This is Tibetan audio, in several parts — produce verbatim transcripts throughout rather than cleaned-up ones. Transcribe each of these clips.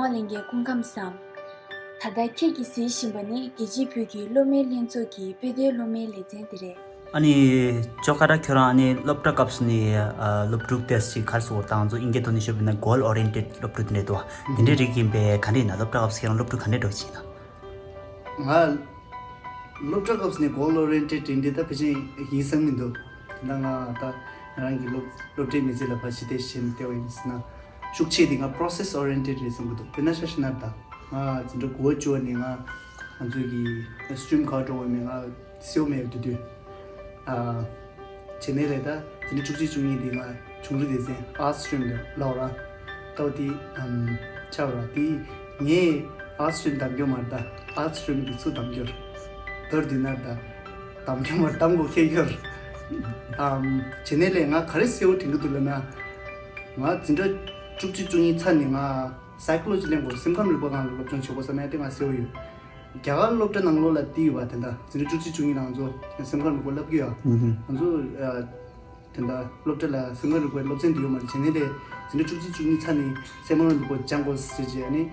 ལྷན་རྒྱས་སྐུ་ཁམས་བཟང་། ད་ལྟ་ཁྱེད་ཀྱིས་གཟིགས་བཞིན་པ་ནི་རྒྱལ་སྤྱིའི་བོད་ཀྱི་སློབ་མའི་ལྷན་ཚོགས་ཀྱི་དཔེ་དེབ་སློབ་མའི་ལེ་ཚན་དེ་རེད། ཨ་ནི་ཅོ་ཀ་ཊ་ཁྱོད་རང་ཨ་ནི་སློབ་གྲྭ་སྐབས་སུ་ནི་ཨ་སློབ་ཕྲུག་དེ་ཅིག་ག་རེ་ཟེར་དགོས་རེད། ད་ང་ཚོ་དབྱིན་སྐད་ཐོག་ནས་ཤོད་པ་ཡིན་ན་goal oriented སློབ་ཕྲུག་དེ་འདྲ་འདུག་བ། དེ་འདྲའི་རིགས་ཡིན་པས་ག་འདྲ་ཡིན་ན། སློབ་གྲྭ་སྐབས་སུ་ཁྱེད་རང་སློབ་ཕྲུག་ག་འདྲ་འདྲ་བོ་ཅིག་ཡིན་ན། ང་སློབ་གྲྭ་སྐབས་ནས་goal oriented དེ་འདྲ་ད་ཕལ་ཆེར་ཡིན་བསམ་མི་འདུག་ད་ང་ད་ང་རང་གི་སློབ་སློབ་གྲྭའི་མི་ཚེ་ལ་ཕར་ཕྱི་བལྟས་བྱས་ནས་བལྟས་པ་ཡིན་ཟེར་ན། ཤུགས་ཆེ་དེ་ང་process oriented རེད་བསམ་གྱི་འདུག་དཔེར་ན་ཆ་བཞག་ན་ད་ང་འཛིན་གྲྭ་དགུ་པ་བཅུ་པ་ནས་ང་ང་ཚོའི་གི་stream ག་འགྲོ་བ་མེད། ང་སེའུ་མེད་དུས་དུས། ཨ། བྱས་ནས་ལས་ད་འཛིན་གྲྭ་བཅུ་གཅིག་བཅུ་གཉིས་འདི་ང་ཆུང་དུས་སྡེ་ཚན་arts stream ལ་ལོག་ར། སྐབས་དེ་ཨམ་ཆགས་ར་དེ་ངས་arts stream གདམ་རྒྱུ་མ་རེད། ད་arts stream འདི་ཚུར་གདམ་རྒྱུར་མདོར་བསྡུས་ན་ད་གདམ་རྒྱུ་མ་རེད། གདམ་དགོས་ཁེལ་རྒྱུར། ཨམ་བྱས་ནས་ལས་ང་ག་རེ་གསལ་བོ་དྲན་གྱི་འདུག་ལབ་ན། ང་འཛིན་གྲྭ་བཅུ་གཅིག་བཅུ་གཉིས་ཚར་ནས་ང་psychology གླེང་དགོས། སེམས་ཁམས་རིག་པ་སྒང་ལ་སློབ་སྦྱོང་བྱེད་དགོས་བསམ་ཡ་དེ་ང་གསལ་བོ་ཡོད། རྒྱ་གར་སློབ་གྲྭ་ནང་ལོགས་ལ་དེ་ཡོད་པ། དེ་འདྲ་འཛིན་གྲྭ་བཅུ་གཅིག་བཅུ་གཉིས་ནང་ཚོ་སེམས་ཁམས་རིག་པ་བསླབ་ཀྱི་ཡོད། ང་ཚོ་ཨ་དེ་འདྲ་སློབ་གྲྭ་ལ་སེམས་ཁམས་རིག་པའི་སློབ་ཚན་དེ་ཡོད་མ་རེད། བྱས་ནས་ལས་འཛིན་གྲྭ་བཅུ་གཅིག་བཅུ་གཉིས་ཚར་ནས་སེམས་ཁམས་རིག་པ་སྦྱང་དགོས་ཟེར་བྱས་ནས་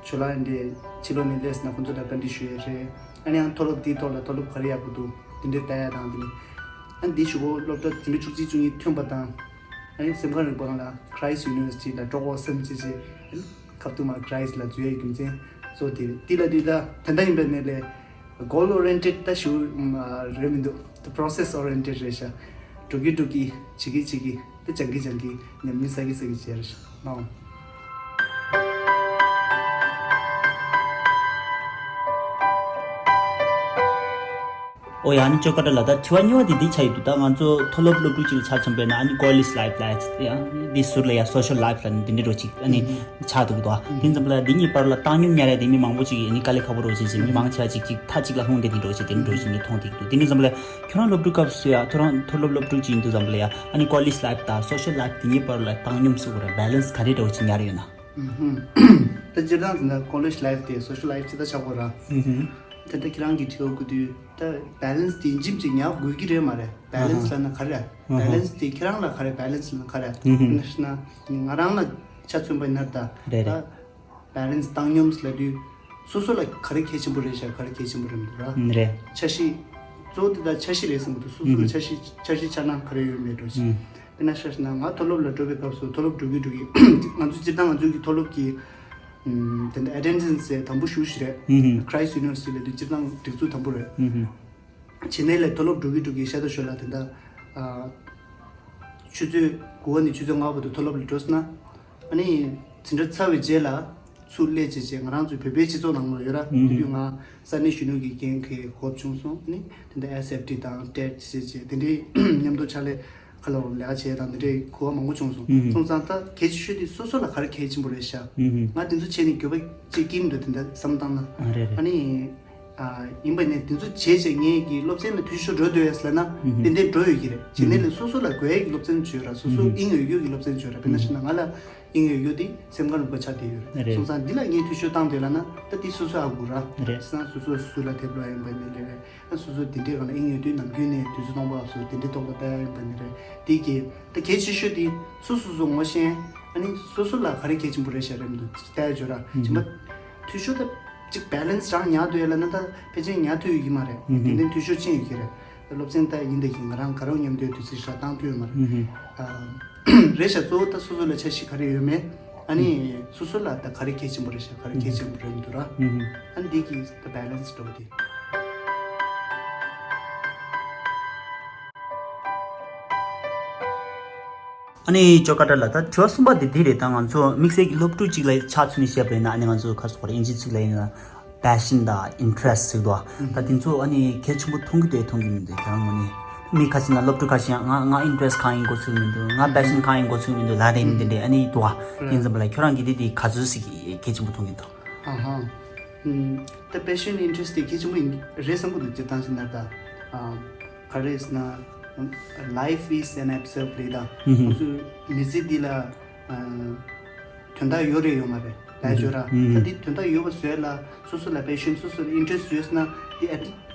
ཇོ་ལགས་འདྲས་ཕྱི་ལོགས་ནས་སླེབས་ན་ཁོ་ཚོ་ལ་བཀའ་འདྲི་ཞུ་ཡས་རེད། ཨ་ནི་ཡང་མཐོ་སློབ་དེའི་ཐོག་ལ་མཐོ་སློབ་ག་རེ་ཡག་པོ་འདུག་དེ་འདྲས་ལྟ་ཡ་དང་དེ་ནས་ཨ་ནི་དེ་ཞུ་གོ་སློབ་གྲྭ་འཛིན་གྲྭ་བཅུ་གཅིག་བཅུ་གཉིས་ཐོན་པ་དང་། ཨ་ནི་སེམས་ཁམས་རིག་པ་ལ་Christ University ལ་འགྲོ་དགོས་བསམ་བྱས་བྱས། ཁ་ཐུག་མ་Christ ལ་འཛུལ་ཡའི་རྒྱུ་མཚན་གཙོ་དེ་རེད། དེ་ལ་དུས་ད་ད་ལྟ་ཡིན་པའི་ནས་ལས་goal oriented ད་ཞུ་རེད་མི་འདུག་ད་process oriented རེད་ཤག་འགྲོ་གི་འགྲོ་གི་བྱེད་ཀྱི་བྱེད་ཀྱི་ད་སྦྱང་གི་སྦྱང་གི་ཉམས་ལེན་ས་གི་ས་གི་བྱས་རེད་ཤག་ཨང་། ཨོ་ཡ། ཨ་ནི་ཅོ་ཀ་ཊ་ལགས། ད་དྲི་བ་གཉིས་པ་དེ་འདི་ཆགས་ཡོད་འདུག་ད་ང་ཚོ་མཐོ་སློབ་སློབ་ཕྲུག་ཅིག་ལ་ཆ་མཚོན་པས་ན་ཨ་ནི་college life ལ་ཡང་འདི་ཟུར་ལ་ཡང་social life ལ་ནི་འདི་འདྲ་འགྲོ་ཅིག་ཨ་ནི་ཆགས་འདུག་དོ། དེ་ཙམ་ལ་འདི་གཉིས་བར་ལ་བཏང་སྙོམས་ཉར་ཡ་དེ་མི་མང་པོ་ཅིག་གིས་ཨ་ནི་དཀའ་ལས་ཁག་པོ་འགྲོ་ཅིག་ཅིག་མི་མང་ཆེ་བ་ཅིག་ཅིག་མཐའ་གཅིག་ལ་ལྷུང་བསྡད་དེ་འགྲོ་ཅིག་དེ་འདྲ་འགྲོ་ཅིག་ངས་མཐོང་བསྡད་འདུག་དེ་འདྲ་ཙམ་ལ་ཁྱོད་རང་སློབ་ཕྲུག་སྐབས་སུ་ཡ་ཁྱོད་རང་མཐོ་སློབ་སློབ་ཕྲུག་ཅིག་ཡིན་དུས་ཙམ་ལ་ཡ་ཨ་ནི་college life དང་social life དེ་གཉིས་བར་ལ་བཏང་སྙོམས་ཟེར་དགོས་རེད། balance ག་རེ་འདྲ་བོ་ཅིག་ཉར་ཡོད་ན། ད་སྤྱིར་བཏང་ཟེར་ན་college life དེ་social life ཅི་ལྟར་ཆགས་དགོས་ར། དེ་ལྟར་ཁྱེད་རང་གིས་དྲི་བ་བཀོད་དུས་ད་balance དེ་ཡིན་གཅིག་མིན་གཅིག་ཉར་དགོས་ཀྱི་རེད་མ་རེད། balance ལབ་ན་ག་རེ་རེད། balance དེ་ཁྱེད་རང་ལ་ག་རེ་balance ལབ་ན་ག་རེ་རེད། ཡིན་ན་ཞེ་ན་ང་རང་ལ་ཆ་མཚོན་པ་ཡིན་ན་ད་རེད་ད་རེད། balance བཏང་སྙོམས་ལབ་དུས་སོ་སོ་ལ་ག་རེ་གལ་ཆེན་པོ་རེད་ཤག་ག་རེ་གལ་ཆེན་པོ་རེད་མི་འདུག་ར། རེད། འཆར་གཞི་གཙོ་བོ་དེ་ད་འཆར་གཞི་རེད་བསམ་གྱི་འདུག་སོ་སོ་ལ་འཆར་གཞི་འཆར་གཞི་འཆར་སྣང་ག་རེ་ཡོད་མེད་འགྲོ་ཞིང་། དཔེར་ན་ཆ་བཞག་ན་ང་མཐོ་སློབ་ལ་འགྲོ་བའི་སྐབས་སུ་མཐོ་སློབ་འགྲོ་གི་འགྲོ་གི་ང་ཚོ་སྤྱིར་བཏང་ང་ཚོའི་གི་མཐོ་སློབ་ཀྱི་ཨམ་དེ་འདྲ་attendance དེ་དང་པོ་ཞུ་ཞིག་རེད། Christ University ལ་དུས་སྤྱིར་བཏང་སྒྲིག་འཛུགས་དང་པོ་རེད། བྱས་ནས་ལས་མཐོ་སློབ་འགྲོ་གི་འགྲོ་གི་ཤ་སྟག་ཤོད་ལ་དེ་འདྲ་ཨ་ཆུ་ཚོད་དགུ་པ་ནས་ཆུ་ཚོད་ལྔ་པ་བར་དུ་མཐོ་སློབ་ལ་འགྲོ་སོང་ན། ཨ་ནི་འཛིན་གྲྭ་ཚར་བའི་རྗེས་ལ་ཚུར་སླེབས་བྱས་བྱས་ང་རང་ཚོའི་བོད་པའི་སྤྱི་ཚོགས་ནང་ལ་ཡོད་ར། དེ་དུས་ང་ས་གནས་གཞོན་ནུ་གི་འགན་འཁྱེར་གོ་སྐབས་བྱུང་སོང་། ཨ་ནི་དེ་འདྲ་S F T དང་tet བྱས་བྱས་དེ་འདྲའི་མཉམ་དུ་ཕྱག་ལས་ཁ་ལོ་ལས་ཀ་བྱས་དང་དེ་འདྲའི་གོ་བ་མང་པོ་བྱུང་སོང་། སོང་ཙང་ད་གལ་ཆེ་ཤོས་དེ་སོ་སོ་ལ་ག་རེ་གལ་ཆེན་པོ་རེད་ཤག་ང་དེ་ཚོ་བྱས་ནས་འགྱོད་པ་ཅིག་སྐྱེ་མི་འདུག་དེ་འདྲ་བསམ་བཏང་ན། ཨ་ནི་ཨ་ཡིན་པ་ནས་དེ་ཚོ་བྱས་བྱས་ངས་ཀྱི་སློབ་ཚན་ལ་འཐུས་ཤོར་འགྲོ་འདོད་ཡོད་ཟེར་ན་ཏན་ཏན་འགྲོ་ཡོད་ཀྱི་རེད། བྱས་ནས་ལས་སོ་སོ་ལ་དགོས་ཡས་ཀྱི་སློབ་ཚན་བྱོས་ར། སོ་སོ་དབྱིངས་ཡོད་རྒྱུ་གི་སློབ་ཚན་བྱོས་ར། དཔེར་ན་ཞུ་ན་ང་ལ་དབྱིངས་ཡོད་རྒྱུ་དེ་སེམས་ཁམས་རིག་པ་ཆགས་བསྡད་ཡོད་རེད། སོང་ཙང་འདི་ལ་ངས་འཐུས་ཤོར་བཏང་འདོད་ལ་ན་ད་དེ་སོ་སོ་ཨ་དགོས་ར། བྱས་ཙང་སོ་སོ་སུ་ལ་ཐེབས་ལོ་ཡིན་པ་ནི་རེད། ཨ་སོ་སོ་དེ་འདྲའི་སྒང་ལ་དབྱིངས་ཡོད་དུས་ནམ་རྒྱུན་ནས་དུས་ཚོད་སྟོང་པ་ཨབ་སོ་དེ་འདྲའི་ཐོག་ལ་ལྟ་ཡ་ཡིན་པ་ནི་རེད། དེ་གི་ད་གལ་ཆེ་ཤོས་དེ་སོ་སོ་སོ་ངོ་ཤེས། ཨ་ནི་སོ་སོ་ལ་ག་རེ་གལ་ཆེན་པོ་རེད་ཤག་རེད་མི་འདུག་ལྟ་ཡ་བྱོས་ར། བྱས་པ་འཐུས་ཤོར་ད་ཅིག་balance རང་ཉར་འདོད་ཡ་ལ་ན་ད་ཕལ་ཆེར་ཉར་ཐུབ་ཡོད་ཀྱི་མ་རེད། ཏན་ཏན་འཐུས་ཤོར་ཕྱིན་ཡོད་ཀྱི་རེད། སློབ་ཚན་ད་ཡིན་ད་གི་ང་རང་ག་རེ་མཉམ་དུ་དུས་ཚོད་ཞག་བཏང་ཐུབ་ཡོད་མ་རེད། ཨ་རེད་ཤག་གཙོ་བོ་ད་སོ་སོ་ལ་འཆར་གཞི་ག་རེ་ཡོད་མེད། ཨ་ནི་སོ་སོ་ལ་ད་ག་རེ་གལ་ཆེན་པོ་རེད་ཤག་ག་རེ་གལ་ཆེན་པོ་རེད་མི་འདུག་ར། ཨ་ནི་འདི་གི་ད་balance འགྲོ་གི་དེ། ཨ་ནི་ཅོ་ཀ་ཊ་ལགས། ད་དྲི་བ་གསུམ་པ་དེ་འདི་རེད། ད་ང་ཚོ་དམིགས་བསལ་གྱི་སློབ་ཕྲུག་ཅིག་ལ་ཆ་མཚོན་ནས་བཤད་པ་ཡིན་ན། ཨ་ནི་ང་ཚོ་ཁ་སོགས་དབྱིན་ཇི་ཚིག་ལ་ཡིན་ན་passion དང་interest ཟེར་འདུག་ད་དེ་ཚོ་ཨ་ནི་གལ་ཆེན་པོ་མཐོང་གི་འདུག་མཐོང་གི་མི་འདུག་ཁྱེད་རང་ངོས་ནས། མི་ཁ་ཤས་ན་སློབ་ཕྲུག་ཁ་ཤས་ཡང་ང་ང་interest གང་ཡིན་གོ་ཚོད་མི་འདུག་ང་passion གང་ཡིན་གོ་ཚོད་མི་འདུག་ལབ་རེད། དེ་འདྲས་ཨ་ནི་འདུག་བ། ཡིན་ཙམ་པ་ལ་ཁྱོད་རང་གིས་དེ་དེ་ག་ཚོད་ཞིག་གལ་ཆེན་པོ་མཐོང་གི་འདུག་ཨ་ཧ། ད་passion interest དེ་གལ་ཆེན་པོ་ཡིན་རེད་བསམ་གི་འདུག་སྤྱིར་བཏང་ཟེར་ན་ད། ག་རེ་ཟེར་ན། Life is an observe རེད་ད། ང་ཚོའི་མི་ཚེ་འདི་ལ་དོན་དག་ཡོད་རེད་ཡོད་མ་རེད་ལབ་ཡོད་ར། ད་འདི་དོན་དག་ཡོད་པ་བཟོས་ལ་སོ་སོ་ལ་passion སོ་སོ་ལ་interest ཡོད་ཟེར་ན་འདི་at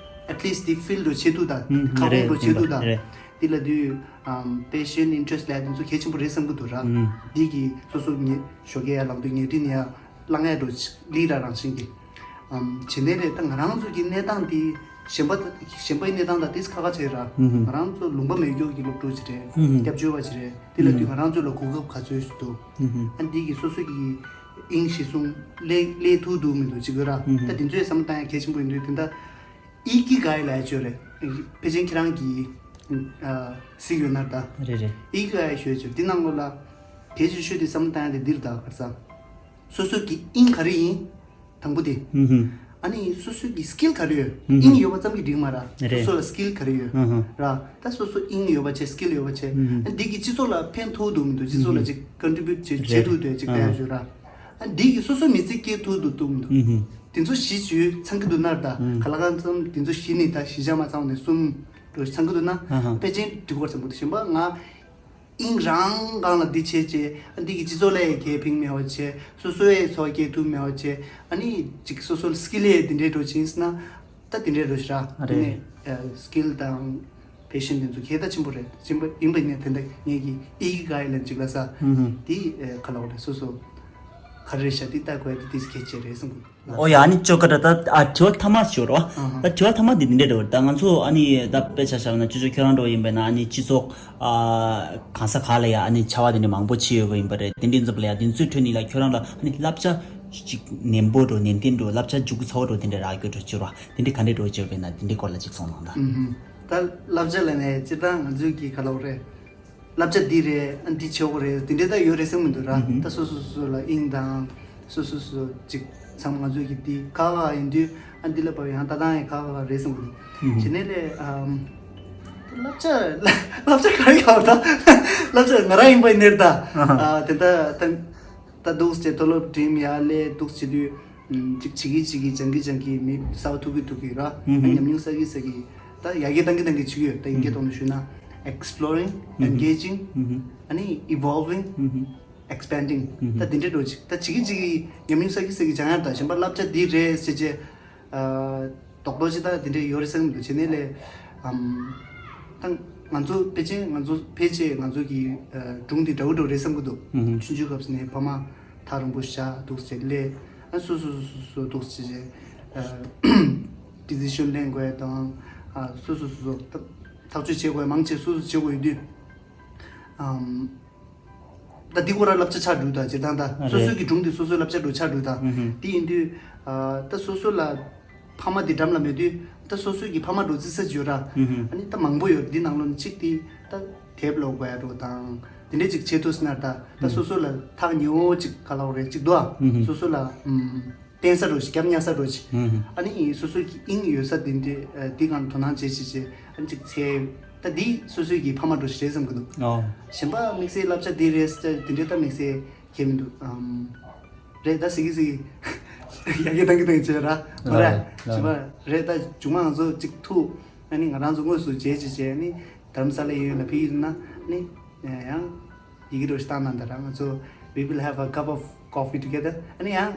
at least འདི་field དུ་བྱེད་ཐུབ་ད། ཁ་སྐོང་དུ་བྱེད་ཐུབ་ད། འདི་ལ་དུས་passion interest ལབ་དེ་ཚོ་གལ་ཆེན་པོ་རེད་བསམ་གི་འདུག་ར། འདི་གི་སོ་སོ་ངེ་ཞོགས་ཀས་ཡར་ལངས་དུས་ངས་འདི་ནས་ཡར། བླང་ཡ་འགྲོ་ལི་ར་རང་བཞིན་གྱི། ཨམ་བྱེད་ནས་རེད། ད་ང་རང་ཚོ་གི་གནས་སྟངས་དེ་གཞན་པ་གཞན་པའི་གནས་སྟངས་དང་ཏིས་ཁ་ཁ་བྱེད་ར། ཧུམ་ཧུམ། ང་རང་ཚོ་ལུང་པ་མེད་རྒྱུ་གི་སློབ་ཕྲུག་ཅིག་རེད། ཧུམ་ཧུམ། སྐྱབས་བཅོལ་བ་ཅིག་རེད། དེ་ལ་དུས་ང་རང་ཚོ་ལ་གོ་སྐབས་ག་ཚོད་ཞིག་འདུག་ཧུམ་ཧུམ། ཨ་འདི་གི་སོ་སོ་གི་དབྱིངས་གཞི་བཟུང་ལས་ལས་ཐུབ་འདུག་མི་འདུག་ཅིག་དགོས་ར། ཧུམ་ཧུམ། ད་དེ་ཚོའི་བསམ་བཏང་ཡ་གལ་ཆེན་པོ་ཡིན་དུས་དེ་འདྲ། ཨི་ཀི་གའི་ལབ་ཡ་ཅིག་ཡོད་རེད། ཕལ་ཆེར་ཁྱེད་རང་གིས་ཨ་གཟིགས་ཡོད་ན་ད། རེད་རེད། ཨི་ཀི་གའི་ཞུ་ཡ་ཅིག་ཡོད། འདི་ནང་ལོགས་ལ་གལ་ཆེ་ཤོས་དེ་བསམ་བཏང་ཡ་དེ་འདིར་ད་ག་རེ་ཟ། སོ་སོ་གི་དབྱིངས་ག་རེ་ཡིན། དང་པོ་དེ། ཧུམ་ཧུམ། ཨ་ནི་སོ་སོ་གི་སི་ཀིལ་ག་རེ་ཡོད། ཧུམ་ཧུམ། དབྱིངས་ཡོད་པ་ཙམ་གྱིས་འགྲིག་མ་ར། རེད། སོ་སོ་ལ་སི་ཀིལ་ག་རེ་ཡོད། ཧུམ་ཧུམ། ར། ད་སོ་སོ་དབྱིངས་ཡོད་པ་བྱས། སི་ཀིལ་ཡོད་པ་བྱས། ཧུམ་ཧུམ། ཨ་འདི་གི་སྤྱི་ཚོགས་ལ་ཕན་ཐོགས་འདུག་མི་འདུག་སྤྱི་ཚོགས་ལ་ཅིག་ཀོན་ཊི་བིའུ་ཊི་བྱེད་བྱེད་ཐུབ་འདུག་ཅིག་ལྟ་ཡ་ཞུ་ར། ཨ་འདི་གི་སོ་སོ་མི་ཚེ་སྐྱེལ་ཐུབ་འདུག་འདུག་མི་འདུག་ཧུམ་ཧུམ། དེ་ཚོ་བཞི་ཅིག་ཚང་གི་འདུག་ན་ར་ད། ཧུམ། ག་ལ་གང་འཚམ་དེ་ཚོ་བཞི་ནི་ད་བཞི་ཆ་མ་ཚང་ནས་གསུམ་འགྲོ་ཚང་གི་འདུག་ན། ཧ་ཧ། ཕལ་ཆེར་འགྲིག་གི་རེད་བསམ་གི་འདུག་གཞན་པ་ང་དབྱིངས་རང་སྒང་ལ་འདི་བྱས་བྱས། ཨ་འདི་གི་སྤྱི་ཚོགས་ལ་ཡང་ཁེ་ཕན་མེད་པ་བྱས། སོ་སོ་ཡང་འཚོ་བ་སྐྱེལ་ཐུབ་མེད་པ་བྱས། ཨ་ནི་ཅིག་སོ་སོ་ལ་སི་ཀིལ་ཡང་དེ་འདྲའི་འགྲོ་ཕྱིན་ཟེར་ན་ད་དེ་འདྲའི་འགྲོ་ཞིག་ར། རེད། དེ་ནས་ཨ་སི་ཀིལ་དང་ཕེ་ཤན་དེ་ཚོ་གལ་ད་ཆེན་པོ་རེད། ཆེན་པོ་ཡིན་པ་ཡིན་ན་དེ་འདྲ་ངེད་ཀྱི་ཨི་ཀི་གའི་ལབ་ཅིག་ལབ་ས། ཧུམ་ཧུམ། དེ་ཨ་ག་ལབ་དགོས་རེད། སོ་སོ་ག་རེ་རེད་ཤག་དེ་ལྟ་དགོས་ཡ་དེ་དེ་གལ་ཆེ་རེད་བསམ་གི་འདུག་ཨོ་ཡ། ཨ་ནི་ཅོ་ཀ་ད་ད་ཨ་དྲི་བ་ཐ་མ་ཞུ་རོགས། ཨ་ཧ། ད་དྲི་བ་ཐ་མ་འདི་འདི་འདྲ་རེད་བ། ད་ང་ཚོ་ཨ་ནི་ད་དཔེ་ཆ་བཞག་ན་ཅོ་ཅོ་ཁྱོད་རང་འདྲ་བོ་ཡིན་པས་ན། ཨ་ནི་སྤྱི་ཚོགས་ཨ་གང་ས་ག་ལ་ཡ་ཨ་ནི་བྱ་བ་འདི་འདྲ་མང་པོ་བྱེད་ཡོད་པ་ཡིན་པ་རེད། དེ་འདྲ་ཡིན་ཙམ་ལ་ཡ་དེ་ཚོའི་ཁྲོད་ནས་ལ་ཁྱོད་རང་ལ་ཨ་ནི་བསླབ་བྱ་ཅིག་ནན་པོ་འདྲ་བོ་ནན་ཏན་འདྲ་བོ་བསླབ་བྱ་འཇུག་ཚ་བོ་འདྲ་བོ་དེ་འདྲ་རག་རྒྱུ་འདྲ་བོ་བྱེད་རོགས། དེ་འདྲ་ག་འདྲ་འདྲ་བོ་བྱེད་པས་ན་དེ་འདྲའི་སྐོར་ལ་ཅིག་གསུངས་གནང་ད། ཨུ་ཧུ། ད་བསླབ་བྱ་ལ་ནས་སྤྱིར་བཏང་ང་ཚོའི་གི་ག་ལབ་རེད། བསླབ་བྱ་འདི་རེད། ཨ་འདི་བྱེད་དགོས་རེད། དེ་འདྲ་ད་ཡོད་རེད་བསམ་གི་འདུག་ར། ཧུམ་ཧུམ། ད་སོ་སོ་སོ་སོ་ལ་དབྱིངས་དང་། སོ་སོ་སོ་ཅིག་ཚང་མ་ང་ཚོས་ཀྱི་འདི་ཁག་ཁག་ཡིན་དུས། ཨ་འདི་ལ་བབ་ཡང་ད་ལྟ་ཡང་ཁག་ཁག་རེད་བསམ་གི་འདུག་ཧུམ་ཧུམ། དེ་ནས་ལས་ཨམ། བསླབ་བྱ་བསླབ་བྱ་ག་རེ་ཡོད་ད། བསླབ་བྱ་ང་རང་ཡིན་པ་ཡིན་ནའི་ད། ཨ་ཧ་ཧ། ཨ་དེ་ད་ད་ད་འདུག་སེ་མཐོ་སློབ་འགྲིམ་ཡ་ལས་འདུག་སེ་བྱེད་དུས། ཨམ། ཅིག་བྱེད་ཀྱི་བྱེད་ཀྱི་སྦྱང་གི་སྦྱང་གི་མི་གསར་པ་ཐུག་གི་ཐུག་གི་ར། ཨ་ཉམས་མྱོང་བསགས་ཀྱི་བསགས་ཀྱི། ད་ཡར་རྒྱས་གཏང་གི་གཏང་གི་བྱེད་ཀྱི་ཡོད། ད་དབྱིན་སྐད་ཐོག་ནས་ཞུས་ན་exploring, engaging, ཨ་ནི་evolving, expanding. ད་དེ་འདྲའི་འགྲོ་ཅིག་ད་བྱེད་ཀྱི་བྱེད་ཀྱི་ཉམས་མྱོང་བསགས་ཀྱི་བསགས་ཀྱི་སྦྱང་ཡ། ད་གཞན་པ་བསླབ་བྱ་འདི་རེད་ཟེར་བྱས། ཨ། རྡོག་རྡོག་ཅིག་ད་དེ་འདྲའི་ཡོད་རེད་བསམ་གྱི་འདུག་བྱས་ནས་ལས། ཨམ། ད་ང་ཚོ་ཕལ་ཆེར་ང་ཚོ་ཕལ་ཆེར་ང་ཚོ་གི་ཨ་སྒྲུང་འདི་འདྲ་བོ་འདྲ་བོ་རེད་བསམ་གྱི་འདུག་ཆུང་ཆུང་སྐབས་སུ་ནས་ཕ་མ་ཐག་རིང་པོ་བཞག་འདུག་ཟེར་ལས། ཨ་སོ་སོ་སོ་སོ་འདུག་ཟེར་བྱས། ཨ་decision ལེན་དགོས་དང་། ཨ་སོ་སོ་སོ་སོ་ཐག་གཅོད་བྱེད་དགོས། མང་ཆེ་སོ་སོ་བྱེད་དགོས་ཡོད་དུས། ཨམ། ད་འདི་ཁོ་རང་བསླབ་བྱ་ཆགས་འགྲོ་ད། སྤྱིར་བཏང་ད་ཨ་སོ་སོ་རེད། གི་སྒྲུང་འདི་སོ་སོའི་བསླབ་བྱ་འགྲོ་ཆགས་འགྲོ་ད། ཧུམ་ཧུམ། དེ་ཡིན་དུས། ཨ་ད་སོ་སོ་ལ་ཕ་མ་འདི་འགྲམ་ལ་མེད་དུས། ད་སོ་སོ་གི་ཕ་མ་འགྲོ་རྩིས་ས་ཅིག་ཡོད་ར། ཧུམ་ཧུམ། ཨ་ནི་ད་མང་པོ་ཡོད། འདི་ནང་ལོགས་ནས་གཅིག་དེ་ད་དེབ་ཀློག་དགོས་ཡ་འགྲོ་དང་། དེ་འདྲས་ཅིག་བྱེད་ཐུབ་སོང་ན་ད། ད་ཧུམ། སོ་སོ་ལ་ཐག་ཉེ་བོ་ཅིག་ག་ལབ་དགོས་རེད་ཅིག་འདུག་ཨ། ཧུམ་ཧུམ། སོ་སོ་ལ་ཨམ། བརྟེན་ས་འདྲ་ཞིག་རྒྱབ་གཉའ་ས་འདྲ་ཞིག་ཧུམ་ཧུམ། ཨ་ནི་སོ་སོ་གི་དབྱིངས་ཡོད་ས་དེ་འདྲས་ཨ་དེ་སྒང་དོ་སྣང་བྱེད་བྱེད་བྱེད། ཨ་ནི་ཅིག་འཚོལ། ད་འདི་སོ་སོའི་གི་ཕ་མ་འདྲ་ཞིག་རེད་བསམ་གི་འདུག་ཨོ། གཞན་པ་དམིགས་བསལ་བསླབ་བྱ་འདི་རེད་ཟེར་དེ་འདྲས་ད་དམིགས་བསལ་གང་མི་འདུག་ཨམ། རེད་ད་ཟེར་གི་ཟེར་གི། ཡར་རྒྱས་གཏང་གི་གཏང་གི་བྱས་ར། མ་རེད། ལགས་རེད། གཞན་པ་རེད། ད་མཇུག་མ་ང་ཚོ་ཅིག་ཐུག་ཨ་ནི་ང་རང་ཚོ་དངོས་སུ་མཇལ་བྱས་བྱས། ཨ་ནི་རྡ་རམ་ས་ལ་ཡོད་ལ་ཕེབས་ཡིན་ན། ཨ་ནི་ཡང་ཡི་གེ་འདྲ་ཞིག་བཏང་གནང་དང་ར། ང་ཚོ་we will have a cup of coffee together. ཨ་ནི་ཡང་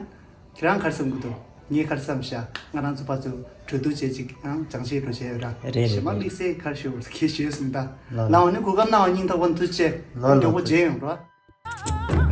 ཁྱེད་རང་ག་རེ་བསམ་གི་འདུག་ངས་ག་རེ་བསམ་ཤག་ང་རང་ཚོ་ཕར་ཚུར་གྲོས་བསྡུར་བྱས་ཅིག་ཡང་སྦྱང་བཤད་འདྲ་བྱས་ཡོད་ར། རེད་རེད། གཞན་པ་རེད། དམིགས་བསལ་ག་རེ་ཞུ་དགོས་ཟེར་གི་ཞུས་སོང་ད། ལགས་ལགས། ལའང་ནི་གོ་སྐབས་གནང་བ་སྙིང་ཐག་པ་ནས་ཐུགས་རྗེ་ཆེ། ལགས་ལགས། མགྱོགས་པོ་མཇལ་ཡོང་ར།